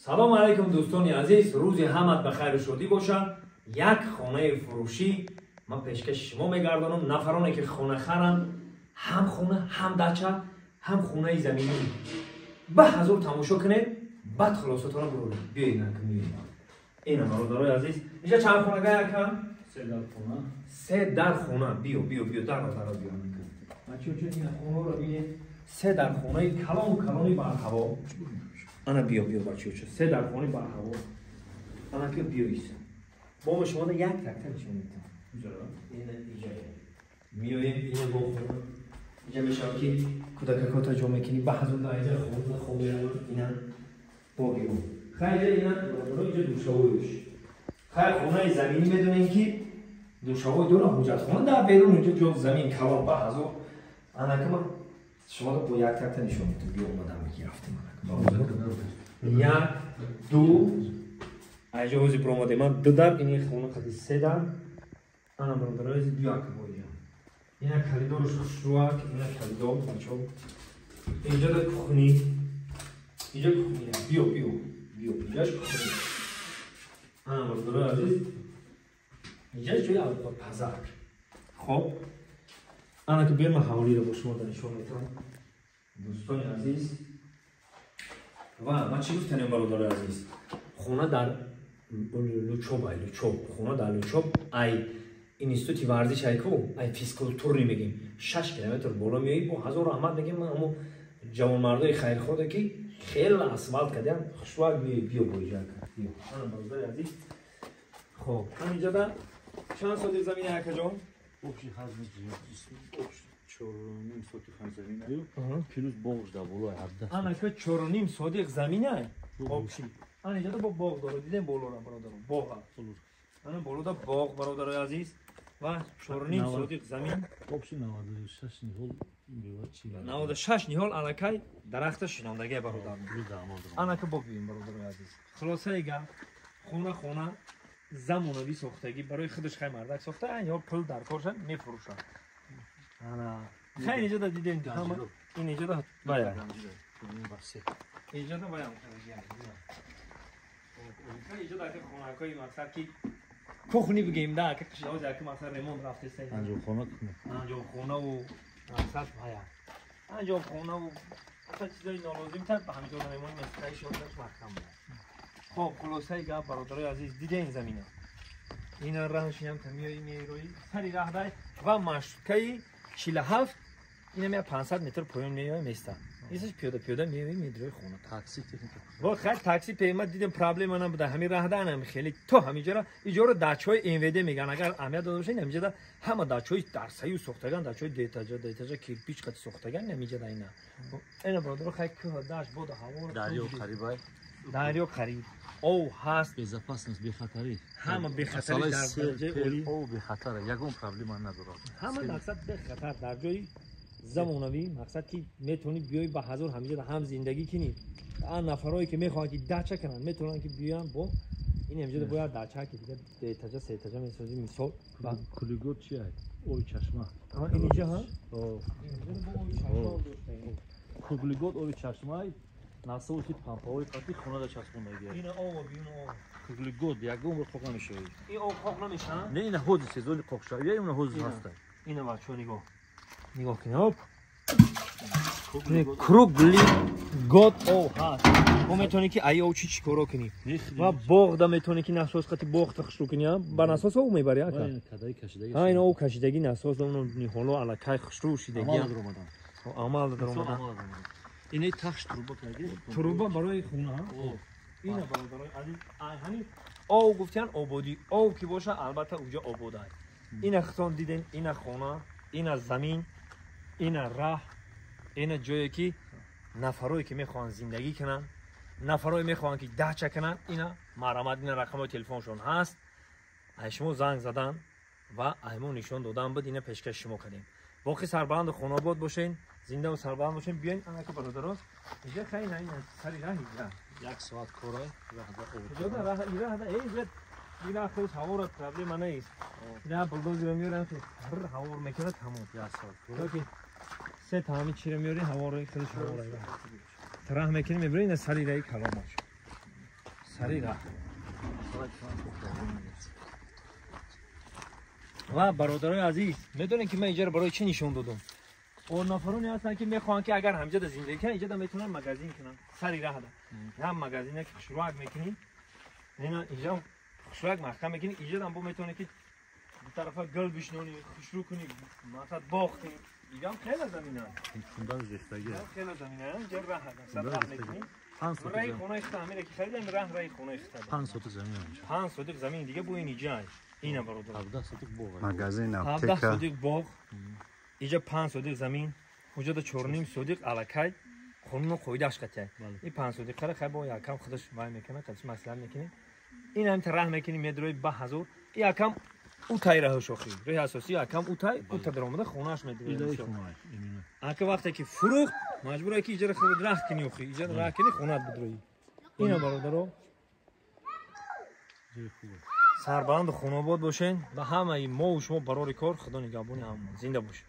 Салом алайкум, дӯстони азиз, рӯзи ҳамат ба хайру шодӣ бошад. Як хонаи фурӯшӣ ман пешкаши шумо мегардонам. Нафароне ки хона харанд, ҳам хона, ҳам дача, ҳам хонаи заминӣ. Ба ҳазур тамошо кунед, баъд хулосатонро буроред. Биёед, биёед. Ина, бародарои азиз, инҷа чанд хонага, яка? Се дар хона. Се дар хона. Биё, биё, биё, дарро, дарро биё. Бачаҳо, ина хонаро бинед. Се дар хонаи калон, калони барҳаво. Ана, биё, биё, бачаҳо, се дар хонаи барҳаво. Ана ки биё, иса. Бо шумо як такта нишон медиҳам. Ина иҷа. Миёем, ина бо хона. Иҷа мешавад ки кӯдакакота ҷо мекунӣ, ба ҳазур дар иҷа хона хоб мераванд, ина бо биё. Хайр, ина бародаро, иҷа душавоюш. Хайр, хонаи заминӣ медонем ки душавой дора, ҳуҷҷатхона дар берун, инҷо ҷо замин калон ба ҳазур. Ана ки ман шуморо бо як такта нишон медиҳам. Биё, омадам, мегирифтем. Як, ду, айҷа ҳози биромадем ман ду дар, ини хона қади се дар. Ана, бародарои азиз, биё, ака, бо иҷа. Ина коридорш хушрӯак, ина коридор, бачаҳо. Инҷа да кухни. Инҷа кухни. Биё, биё, биё, инҷаш кухни. Ана, бародарои азиз, инҷаш ҷои пазак. Хоб, ана ки биён, ман ҳавлиро бо шумо да нишон медиҳам. Дӯстони азиз, ва ман чӣ гуфтанем, бародарои азиз? Хона дар Лучоб, ай Лучоб, хона дар Лучоб, ай институти варзиш, ай ку, ай физкультурный мегем, 6 километр боло меоӣ. Бо ҳазор раҳмат мегем ҳамо ҷавонмардои хайрходе ки хеле асфалт кардиам. Хушвак меоӣ, биё, бо иҷа, биё. Ана, бародари азиз, хоб, ҳаминҷода чанд сотих замина, акаҷон? Общий ҳаҷми 4,5 сотих замина, плюс боғш дар болои 17. Ана ка 4,5 сотих замина общий. Ана иҷода бо боғ дора, дидем болора, бародаро, боға. Ана болода боғ, бародарои азиз, ва 4,5 сотих замин. Общий 96 ниҳол мева чи. 96 ниҳол аллакай дарахта шинондагия, бародар. Ана ка бо бибин, бародарои азиз. Хулосаи гап, хона замонавӣ сохтагӣ, барои худаш хай мардак сохта, айн ё пул дар корша мефурӯшад. Ана хай инҷода дидем ҳама, ин инҷода бая. Инҷода баям. Инҷода ака хонакҳои мақсад ки кухни бигем да, ака қишлози ака мақсад ремонт рафтеста. Анҷомхона. Анҷомхонаву мақсад бая. Анҷомхонаву ҳатто чизои нолозимтар ба ҳаминҷо ремонт месаи шодаш маҳкам буд. Хоб, хулосаи гап, бародарои азиз, дидем замина. Ина раҳшиам та миёи, мерои сари раҳ дай ва маршруткаи 47 ина мея, 500 метр поён меои, места. Исаш пиёда пиёда меои, медрои хона. Такси, техника. Во хай, такси пейма дидем, проблема набуда. Ҳамин раҳ да анам хеле то ҳаминҷора, иҷора дачаҳои МВД меган. Агар аҳамият дода бошед, ҳаминҷода ҳама дачаҳои дар саю сохтаган, дачаҳои дуэтажа, дуэтажа, кирпич қати сохтаган ҳаминҷода ина. Ина, бародаро, хай кӯҳ, дашт, боду ҳаво. Дарё қарибай. Дарё қариб. Ов ҳаст. Безопасность, бехатарӣ. Ҳама бехатарӣ дар дараҷаи олӣ. Ов бехатара, ягон проблема надорад. Ҳама мақсад бехатар, дар ҷои замонавӣ, мақсад ки метавонӣ биёӣ ба ҳазор ҳаминҷода ҳам зиндагӣ кунӣ. Ан нафарое ки мехоҳанд ки дача кунанд, метавонанд ки биёянд бо ин ҳаминҷода бояд дача ки дига дуэтажа, сеэтажа месозӣ, мисол. Кулигот чи ай? Ои чашма. Инҷа ҳа? Круглый год оби чашмай, насоси пампаҳои қатӣ хонада часпондагия. Ина об, ина об. Круглый год ягон бор қоқ намешавӣ. Ин об қоқ намешава? Не, ина ҳози сезони қоқшавия, ина ҳози ҳаста. Ина, бачаҳо, нигоҳ. Нигоҳ кунед, оп. Круглый год об ҳаст. Мо метавонӣ ки ай об чӣ чӣ коро кунӣ. Ва боғда метавонӣ ки насос қати боғта хушрӯ кунӣ, ба насос об мебарӣ, ака. Ҳа, ина об кашидагӣ насос, он ниҳоло аллакай хушрӯ шидагӣ. Амал даромадан. Ини тахш труба карди. Труба барои хона. Ина, бародарои азиз, ҳамин об гуфтиян, ободӣ. Об ки боша, албатта уҷа обод аст. Ина хитон диден, ина хона, ина замин, ина раҳ, ина ҷое ки нафарое ки мехоҳанд зиндагӣ кунанд, нафарое мехоҳанд ки дача кунанд, ина марҳамат, ина рақамҳои телефоншон ҳаст. Ай шумо занг задан ва ай мо нишон додан буд, ина пешкаши шумо кардем. Боқӣ сарбаланду хонаобод бошен, зиндаву сарбаланд бошен. Биёен, анака, бародаро, иҷа хай на, ина сари раҳ иҷа. Як соат кора. Иҷода раҳ, ира эй, ира худаш ҳавора проблема нест. Ира булдозеро меорам, ҳавор мекунад, тамом. Як соат кора. Се та ҳамин чиро меори, ҳаворо худаш ҳавора. Тараҳ мекунӣ, мебарӣ, ина сари раҳи каломаш. Сари раҳ. Ва бародарои азиз, медонед ки ман инҷаро барои чӣ нишон додам? Он нафароне ҳастанд ки мехоҳанд ки агар ҳамҷода зиндагӣ кунанд, инҷода метавонанд магазин кунанд. Сари раҳ да. Ҳам магазине ки хушрӯак мекунӣ, ина инҷа хушрӯак маҳкам мекунӣ, инҷода ҳам бо метавонӣ ки ду тарафа гул бишнонӣ, хушрӯ кунӣ, масалан боғ кунӣ. Инҷа ҳам хеле замин аст. Фундам зехтагӣ. Хеле замин аст. Инҷа раҳ аст. Раҳ мекунӣ. Раи хонаи хита ҳамире ки харидам, раҳ раи хонаи хита. 5 сотик замин инҷа. 5 сотик замин дига бо ин иҷа. Ина бародар. 17 сотик боғ. Магазин, аптека. 17 сотик боғ. Иҷа 5 сотик замин. Уҷада 4.5 сотик алакай қонуну қоидааш қатъя. Ин 5 сотик қара хай бо якам худаш вай мекунад, қадиш маслиҳат мекунем. Ин ҳам раҳ мекунӣ медрои ба 1000. Ин якам утай раҳаш охи. Роҳи асосӣ якам утай, ута даромада хонааш медрои. Ака вақте ки фурӯхт, маҷбур ки иҷара худ раҳ кунӣ охи. Иҷара раҳ кунӣ хонаат бидроӣ. Ина бародаро. Сарбаланду хонобод бошен. Ба ҳамаи мо ва шумо барори кор, Худо нигаҳбони ҳама. Зинда бошед.